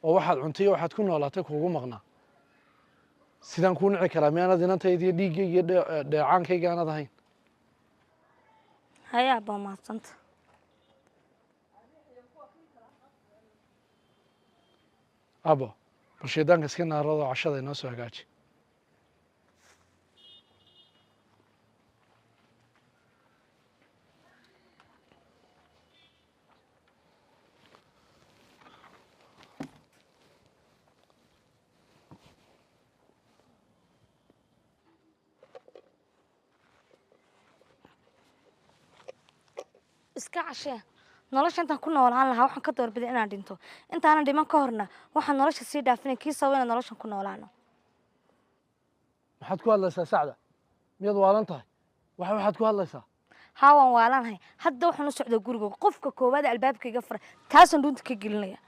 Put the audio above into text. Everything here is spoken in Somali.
Oo waxaad cuntay iyo waxaad ku noolaatay kuugu maqnaa. Sidaan kuu nici karaa? Miyaanad inantayda iyo dhiiggayga iyo dheecaankayga aanad ahayn? Haye aabba, mahadsanta. Aabbo, bal shaydaanka iska naarado, cashada inoo soo hagaaji. Iska cashee. Nolosha intaan ku noolaan lahaa, waxaan ka doorbiday inaan dhinto. Intaanan dhiman ka horna, waxaan nolosha sii dhaafinay kii sababa inaan noloshan ku noolaano. Maxaad ku hadlaysaa, Sacda? Miyaad waalan tahay? Waxaad ku hadlaysaa? Haa, waan waalanahay. Hadda waxaan u socdaa guriga. Qofka koowaad albaabkayga fura, taasaan dhuunta ka gelinaya.